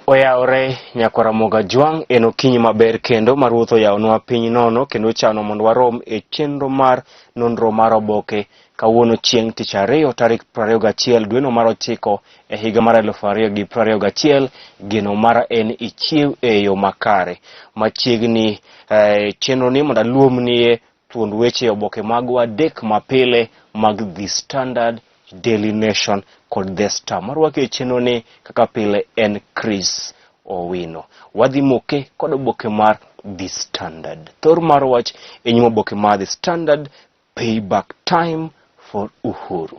Oyawore nyakwar Ramogi Ajwang', en okinyi maber kendo ma Ruoth oyawonwa piny nono kendo ochano mondo warom e chenro mar nonro mar oboke kawuono chieng' tich ariyo tarik 21 dweno mar ochiko e higa mar 2021. Geno mara en ichiew e yo makare. Machiegni eh, chenro ni mondo aluomnie thuond weche e oboke magwa adek mapile mag The Standard, Daily Nation kod The Star. Marwaki e chenro ni kaka pile en Chris Owino. Wadhi moke kod oboke mar The Standard. Thor mar wach e nyim oboke mar The Standard, payback time for Uhuru.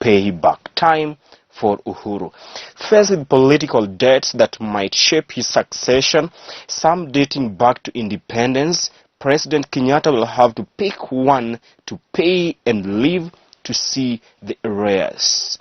Payback time for Uhuru. Faced with political debts that might shape his succession, some dating back to independence, President Kenyatta will have to pick one to pay and live to see the arrears.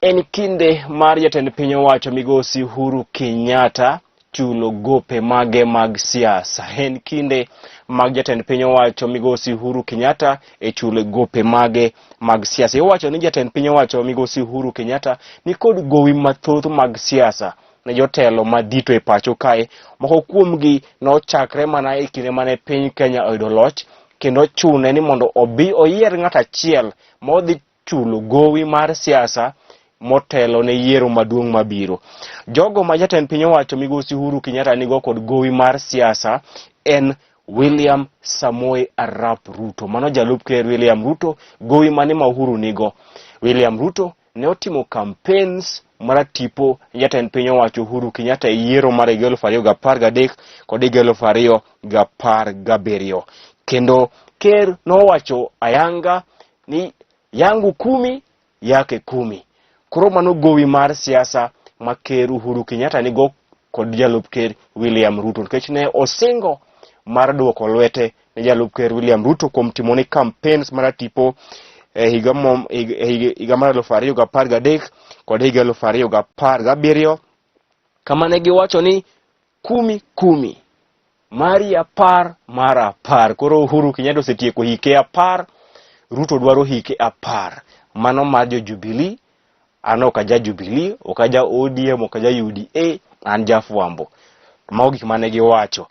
En kinde mar jatend piny owacho migosi Uhuru Kenyatta chulo gope mage mag siasa. En kinde mag jatend piny owacho migosi Uhuru Kenyatta e chulo gope mage mag siasa. Iwacho ni jatend piny owacho migosi Uhuru Kenyatta ni kod gowi mathoth mag siasa ne jotelo madito e pacho kae. Moko kuomgi nochakre mana e kinde mane piny Kenya oyudo loch kendo chune ni mondo obi oyier ng'at achiel ma odhi chulo gowi mar siasa motelo ne yiero maduong' mabiro. Jogo ma jatend piny owacho migosi Uhuru Kenyatta nigo kod gowi mar siasa en William Samoei Arap Ruto. Mano jalup ker William Ruto, gowi mane ma Uhuru nigo. William Ruto ne otimo campaigns maratipo jatend piny owacho Uhuru Kenyatta e yiero mar higa 2013 kod higa 2017. Kendo ker nowacho ayanga ni yangu kumi yake kumi. Koro mano gowi mar siasa ma ker Uhuru Kenyatta nigo kod jalup ker William Ruto nikech ne osingo mar duoko lwete ne jalup ker William Ruto kuom timone campaigns maratipo e higa higa mar 2013 kod higa 2017 kama ne giwacho ni kumi kumi mari apar mar apar. Koro Uhuru Kenyatta osetieko hike apar, Ruto dwaro hike apar. Mano mar jo Jubilee, an ok aja Jubilee, ok aja ODM, ok aja UDA, an jafwambo. Mago gik mane giwacho.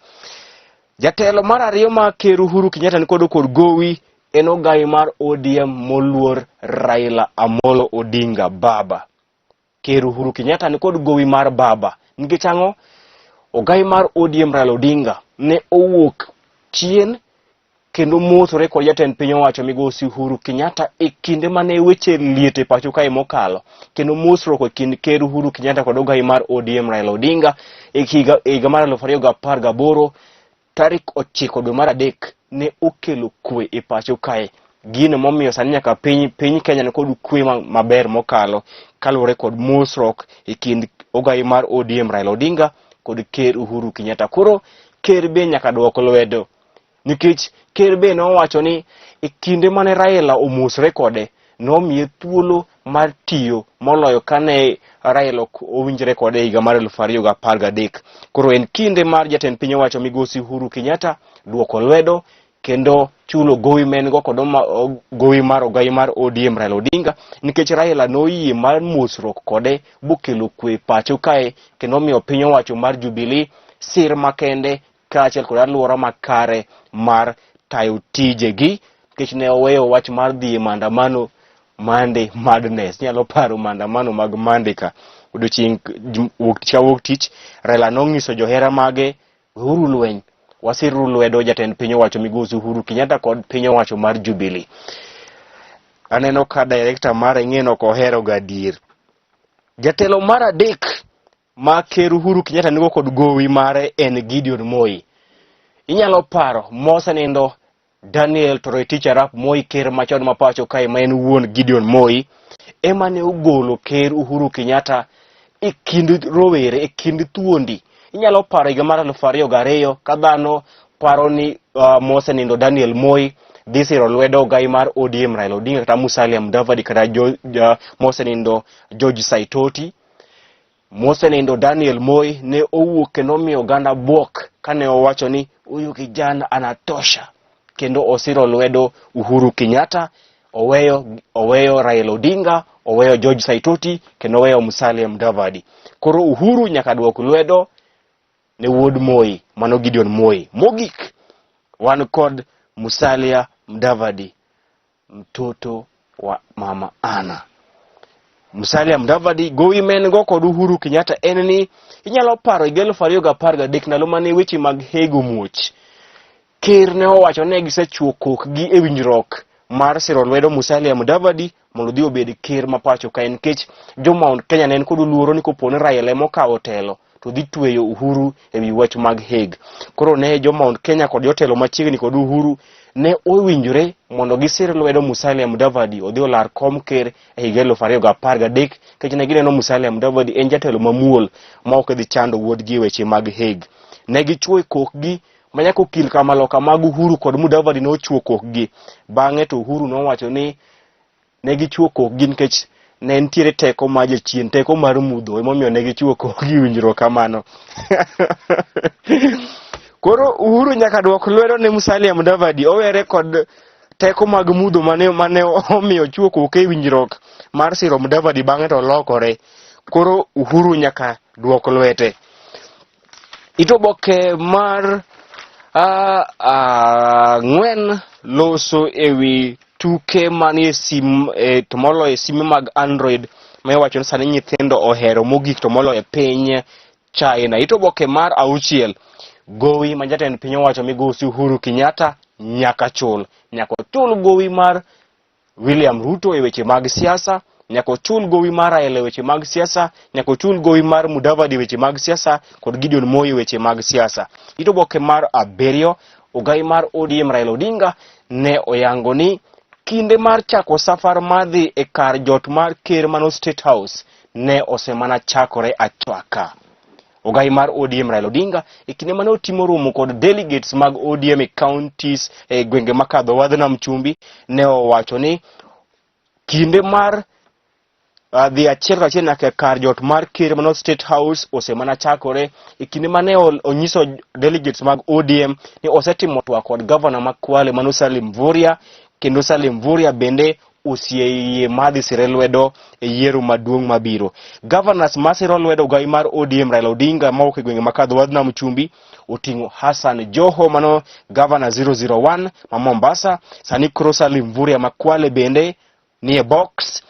Jatelo mar ariyo ma Ker Uhuru Kenyatta ni kod gowi en ogai mar ODM moluor Raila Amolo Odinga Baba. Ker Uhuru Kenyatta ni kod gowi mar baba. Nikech ang'o? Ogai mar ODM Raila Odinga ne owuok chien kendo mosore kod jatend piny owacho migosi Uhuru Kenyatta e kinde mane weche liet e pacho kae mokalo kendo mosruok e kind Ker Uhuru Kenyatta kod ogai mar ODM Raila Odinga e higa mar 2018 Tarik 9 dwe mar adek ne okelo kwe e pacho kae. Gino momiyo sani nyaka piny piny Kenya ni kod kwe maber mokalo kaluwore kod mosruok e kind ogai mar ODM Raila Odinga kod Ker Uhuru Kenyatta. Koro ker be nyaka dwok lwedo nikech ker be nowacho ni e kinde mane Raila omosre kode nomiye thuolo mar tiyo moloyo kane Raila ok owinjre kode e higa mar 2013. Koro en kinde mar jatend piny owacho migosi Uhuru Kenyatta duoko lwedo kendo chulo gowi ma en go kod gowi mar ogai mar ODM Raila Odinga nikech Raila noyie mar mosruok kode bokelo kwe pacho kae kendo omiyo piny owacho mar Jubilee sir makende kaachiel kod alwora makare mar tayo tijegi nikech ne oweyo wach mar dhi e maandamano Monday Madness. Inyalo paro maandamano mag Monday ka odiochieng' wuok tich ka wuok tich Raila nong'iso johera mage weuru lweny wasiruru lwedo jatend piny owacho migosi Uhuru Kenyatta kod piny owacho mar Jubilee. Aneno ka director mara ing'e ok ohero gadier. Jatelo mar adek ma Ker Uhuru Kenyatta nigo kod gowi mare en Gideon Moi. Inyalo paro mosenindo Daniel Toroitich arap Moi ker machon ma pacho kae ma en wuon Gideon Moi ema ne ogolo Ker Uhuru Kenyatta e kind rowere e kind thuondi. Inyalo paro higa mar 2002 ka dhano paro ni mosenindo Daniel Moi dhi siro lwedo ogai mar ODM Raila Odinga kata Musalia Mudavadi kata mosenindo George Saitoti. Mosenindo Daniel Moi ne owuok kendo omiyo oganda bwok kane owacho ni huyu kijana anatosha, kendo osiro lwedo Uhuru Kenyatta. Oweyo Raila Odinga, oweyo George Saitoti kendo oweyo Musalia Mudavadi. Koro Uhuru nyaka duok lwedo ne wuod Moi, mano Gideon Moi. Mogik wan kod Musalia Mudavadi, mtoto wa mama Anna. Musalia Mudavadi gowi ma en go kod Uhuru Kenyatta en ni inyalo paro higa 2013 ndalo mane weche mag Hague omuoch. Ker ne owacho ne gisechuo kokgi e winjruok mar siro lwedo Musalia Mudavadi mondo odhi obed ker ma pacho kae nikech jo Mount Kenya ne en kod luoro ni kopo ni Raila ema okawo telo to dhi tweyo Uhuru e wi wach mag Hague. Koro ne jo Mount Kenya kod jotelo machiegni kod Uhuru ne owinjore mondo gisir lwedo Musalia Mudavadi odhi olar kom ker e higa 2013 nikech ne gineno Musalia Mudavadi en jatelo mamuol ma ok dhi chando wuodgi e weche mag Hague. Ne gichuo kokgi ma nyaka okil kamaloka mag Uhuru kod Mudavadi nochuo kokgi. Bang'e to Uhuru nowacho ni ne gichuo kokgi nikech ne nitiere teko mar jachien, teko mar mudho, emomiyo ne gichuo kokgi winjruok kamano. Koro Uhuru nyaka duok lwedo ne Musalia Mudavadi owere kod teko mag mudho mane omiyo ochuo koke e winjruok mar siro Mudavadi bang'e to olokore. Koro Uhuru nyaka duok lwete. It oboke mar ang'wen loso e wi tuke manie sim e, to moloyo e sime mag Android ma iwacho ni sani nyithindo ohero mogik to moloyo e piny China. It oboke mar auchiel gowi ma jatend piny owacho migosi Uhuru Kenyatta nyaka chul. Nyaka ochul gowi mar William Ruto e weche mag siasa, nyaka ochul gowi mar Raila e weche mag siasa, nyaka ochul gowi mar Mudavadi e weche mag siasa kod Gideon Moi e weche mag siasa. It oboke mar abiriyo, ogai mar ODM Raila Odinga ne oyango ni kinde mar chako safar mar dhi e kar jot mar ker mano State House ne osemana chakore achwaka. Ogai mar ODM Raila Odinga e kinde mane otimo romo kod delegates mag ODM e counties e gwenge makadho wadh nam chumbi ne owacho ni kinde mar dhi achiel kachiel nyaka kar jot mar ker mano State House osemana chakore e kinde mane onyiso delegates mag ODM ni osetimo twak kod gavana ma Kwale mano Salim Mvurya kendo Salim Mvurya bende oseyie mar dhi sire lwedo e yiero maduong' mabiro. Governors masiro lwedo ogai mar ODM Raila Odinga mawuok e gwenge ma Kadho Wadh Nam Chumbi oting'o Hassan Joho mano governor 001 ma Mombasa, sani koro Salim Mvurya ma Kwale bende nie box.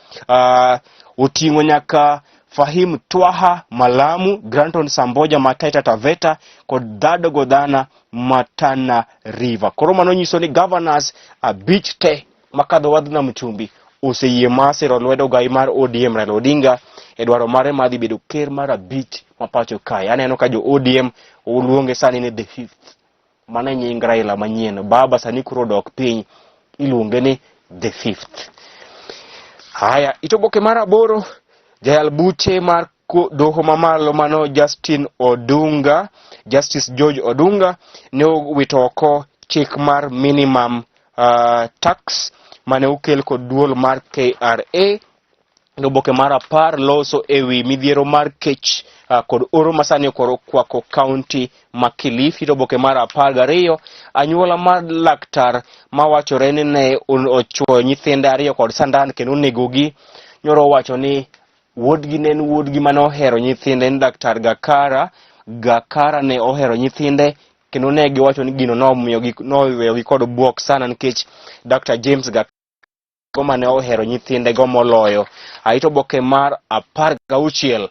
Oting'o nyaka Fahim Twaha ma Lamu, Granton Samboja ma Taita Taveta kod Dhado Godhana ma Tana River. Koro mano nyiso ni governors abich te makadho wadh nam chumbi oseyie mar siro lwedo ogai mar ODM Raila Odinga e dwaro mare mar dhi bedo ker mar abich ma pacho kae. Aneno ka jo ODM oluonge sani ni the fifth. Mano e nying Raila manyien. Baba sani koro odok piny iluonge ni the fifth. Haya, itoboke mar aboro, jayal buche mar doho mamalo mano Justin Odunga, Justice George Odunga ne owito oko chik mar minimum tax mane okel kod duol mar KRA. Oboke mar 10 loso e wi midhiero mar kech kod oro masani okoro kwako kaunti ma Kilifi. To oboke mar 12, anyuola mar laktar mawachore ni ne ochuoyo nyithinde ariyo kod sandan kendo onegogi, nyoro owacho ni wuodgi ne en wuodgi mane ohero nyithinde, en Laktar Gakara. Gakara ne ohero nyithinde kendo ne giwacho ni gino noweyogi kod bwok sana nikech Dr. James Gakara mane ohero nyithinde go moloyo. Aito oboke mar 16,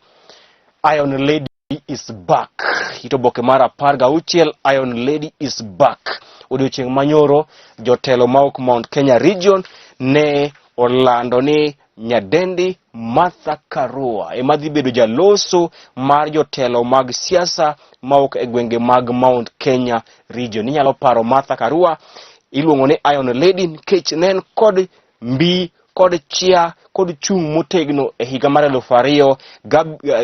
Iron Lady is back. Ito oboke mar 16, Iron Lady is back. Odiochieng' manyoro jotelo mawuok Mount Kenya Region ne olando ni nyadendi Martha Karua ema dhi bedo jaloso mar jotelo mag siasa mawuok e gwenge mag Mount Kenya Region. Inyalo paro Martha Karua iluongo ni Iron Lady nikech ne en kod mbi kod chia kod chung' motegno e higa mar elufu ariyo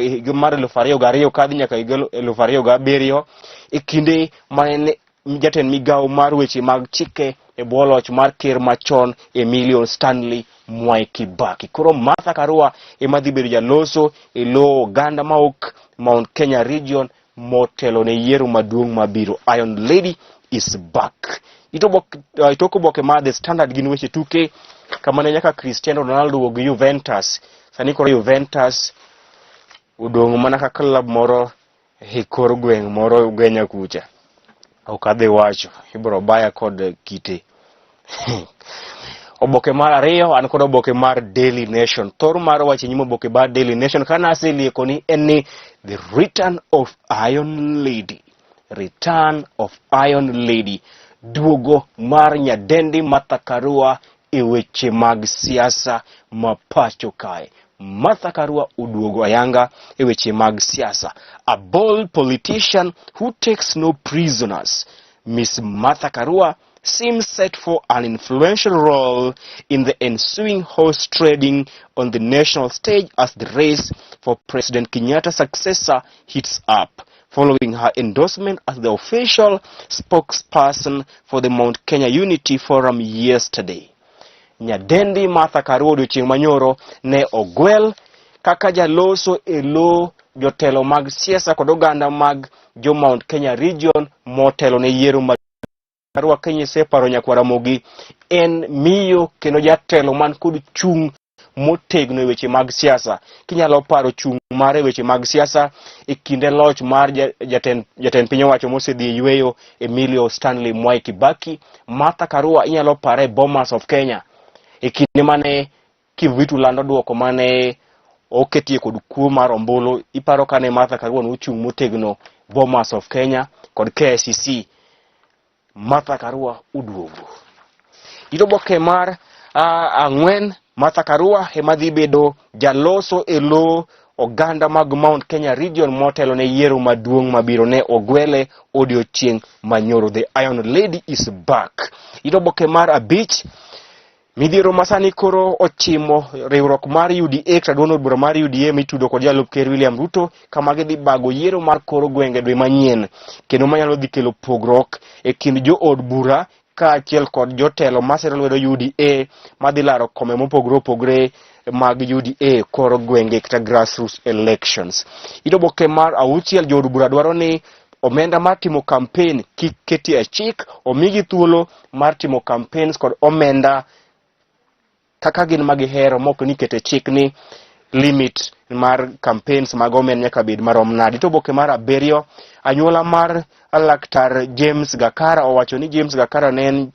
higa mar elufu ariyo gariyo kadhi nyaka higa elufu ariyo gabiriyo e kinde mane jatend migawo mar weche mag chike e bwo loch mar ker machon Emilio Stanley Mwai Kibaki. Koro Martha Karua ema dhi bedo jaloso e lo oganda mawuok Mount Kenya Region motelo ne yiero maduong' mabiro. Iron Lady is back. Itok oboke mar The Standard gin weche tuke. Kama ne nyaka Cristiano Ronaldo wuog gi Juventus. Sani koro Juventus odong' mana ka club moro e kor gweng' moro Ugenya kucha. Ok adhi wacho, ibiro baya kod kite. Oboke mar ariyo an kod oboke mar Daily Nation. Thor mar wach e nyim oboke mar Daily Nation ka naselieko ni en ni the return of Iron Lady. Return of Iron Lady. Duogo mar nyadendi Martha Karua e weche mag siasa ma pacho kae. Martha Karua oduogo ayanga e weche mag siasa. A bold politician who takes no prisoners. Miss Martha Karua seems set for an influential role in the ensuing horse trading on the national stage as the race for President Kenyatta's successor heats up, following her endorsement as the official spokesperson for the Mount Kenya Unity Forum yesterday. Nyadendi Martha Karua odiochieng' manyoro ne ogwel kaka jaloso e lo jotelo mag siasa kod oganda mag jo Mount Kenya Region motelo ne yiero ma Karua kinyise paro nyakwar Ramogi en miyo kendo jatelo man kod chung' motegno e weche mag siasa. Kinyalo paro chung' mare e weche mag siasa e kinde loch mar jatend piny owacho mosedhi e yueyo Emilio Stanley Mwai Kibaki, Martha Karua inyalo pare e Bomas of Kenya e kinde mane Kivuitu lando duoko mane oketie kod kuo mar ombulu. Iparo kane Martha Karua nochung' motegno Bomas of Kenya kod KICC. Martha Karua oduogo. It oboke mar ang'wen, Martha Karua ema dhi bedo jaloso e lo oganda mag Mount Kenya Region motelo ne yiero maduong' mabiro ne ogwele odiochieng' manyoro. The Iron Lady is back. It oboke mar abich, Midhiero ma sani koro ochimo riwruok mar UDA kata duond od bura mar UDA mitudo kod jalup ker William Ruto kama gidhi bago yiero mar kor gwenge dwe manyien kendo manyalo dhi kelo pogruok e kind jood bura kaachiel kod jotelo masiro lwedo UDA madhi laro kome mopogore opogore mag UDA kor gwenge kata grassroots elections. It oboke mar auchiel jood bura dwaro ni omenda mar timo campaign kik keti e chik, omigi thuolo mar timo campaigns kod omenda kaka gin ma gihero mok ni kete chik ni limit mar campaigns mag omenda nyaka bed marom nadi. To oboke mar abiriyo, anyuola mar laktar James Gakara owacho ni James Gakara ne en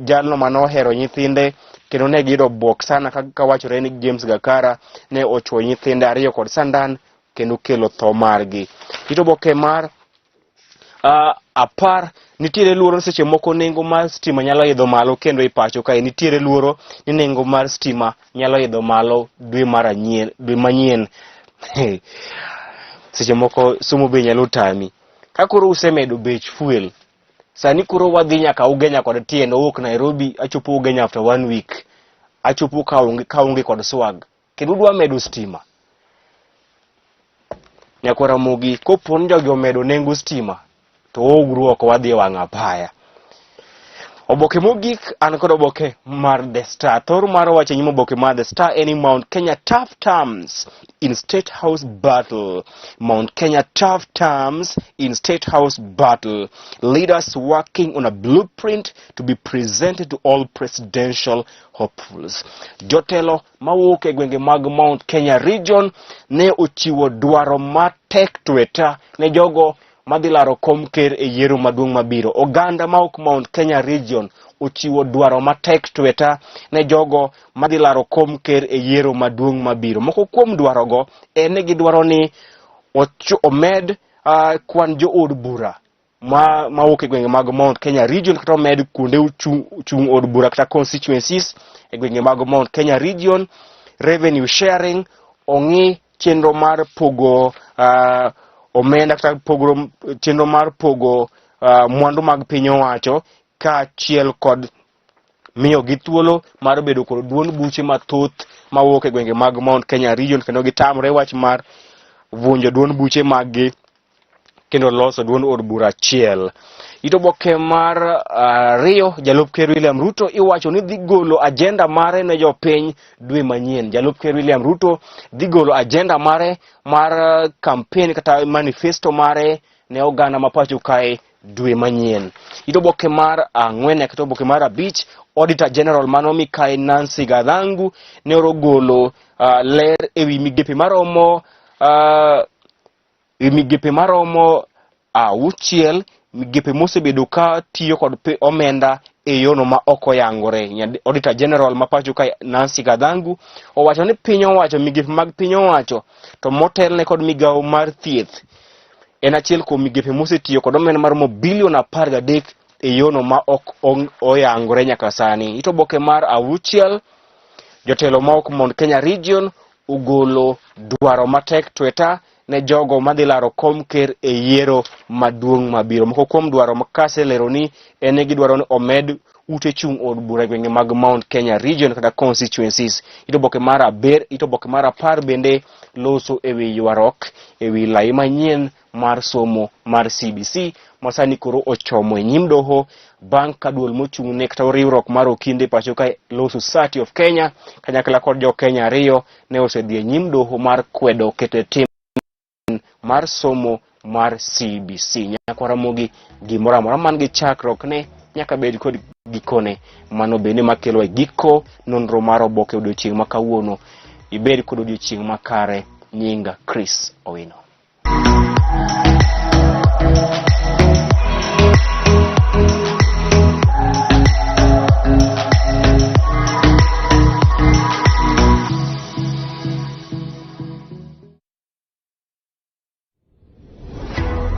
jalno mane ohero nyithinde kendo ne giyudo bwok sana ka wachore ni James Gakara ne ochuoyo nyithinde ariyo kod sandan kendo kelo tho margi. It oboke mar apar nitiere luoro ni seche moko nengo mar stima nyalo idho malo kendo e pacho kae nitiere luoro ni nengo mar stima nyalo idho malo dwe mar anyien dwe manyien seche moko somo be nyalo tami ka koro usemedo bech fuel sani koro wadhi nyaka Ugenya kod tiend owuok Nairobi achopo Ugenya after one week achopo kaonge kod swag kendo udwa medo stima Nyakwar Ramogi kopo ni jogi omedo nengo stima to waoguru oko wadhi e wang' apaya. Oboke mogik an kod oboke mar The Star. Thor mar wach e nyim oboke mar The Star en ni Mount Kenya tough terms in State House battle. Mount Kenya tough terms in State House battle. Leaders working on a blueprint to be presented to all presidential hopefuls. Jotelo mawuok e gwenge mag Mount Kenya Region ne ochiwo dwaro matek tweta ne jogo madhi laro kom ker e yiero maduong' mabiro. Oganda ma ok Mount Kenya Region ochiwo dwaro matek tweta ne jogo madhi laro kom ker e yiero maduong' mabiro. Moko kuom dwarogo en ni gidwaro ni omed kwan jood bura ma mawuok e gwenge mag Mount Kenya Region kata omed kuonde chung, chung od bura kata constituencies e gwenge mag Mount Kenya Region, revenue sharing, ong'i chenro mar pogo omenda kata pogo chenro mar pogo mwandu mag piny owacho kaachiel kod miyogi thuolo mar bedo kod duond buche mathoth mawuok e gwenge mag Mount Kenya Region kendo gitamre wach mar vunjo duond buche maggi kendo loso duond od bura achiel. It oboke mar ariyo, jalup ker William Ruto iwacho ni dhi golo ajenda mare ne jopiny dwe manyien. Jalup ker William Ruto dhi golo ajenda mare mar campaign kata manifesto mare ne oganda ma pacho kae dwe manyien. It oboke mar ang'wen nyaka oboke mar abich, Auditor General mano Mikai Nancy Gathangu ne ogolo ler ewi migepe maromo e migepe maromo auchiel migepe mosebedo ka tiyo kod omenda e yono ma ok oyangore. Auditor General ma pacho ka Nancy Gathangu owacho ni piny owacho migepe mag piny owacho to motelne kod migawo mar thieth en achiel kuom migepe mosetiyo kod omenda maromo bilion 13 e yono ma ok oyangore nyaka sani. It oboke mar auchiel jotelo ma ok Mount Kenya Region ogolo dwaro matek tweta ne jogo madhi laro kom ker e yiero maduong' mabiro. Moko kuom dwaro ma kaselero ni en ni gidwaro ni omed ute chung' od bura e gwenge mag Mount Kenya Region kata constituencies. It oboke mar aber, it oboke mar apar bende loso e wi ywaruok e wi lai manyien mar somo mar CBC ma sani koro ochomo e nyim doho bang' ka duol mochung' ne kata riwruok mar okinde pacho ka Law Society of Kenya kanyakla kod jo Kenya ariyo ne osedhi e nyim doho mar kwedo keto e tim mar somo mar CBC. Nyakwa Ramogi, gimoro amora man gi chakruok ne nyaka bed kod gikone. Mano bende makelo e giko nonro mar oboke odiochieng' ma kawuono. Ibed kod odiochieng' makare. Nyinga Chris Owino.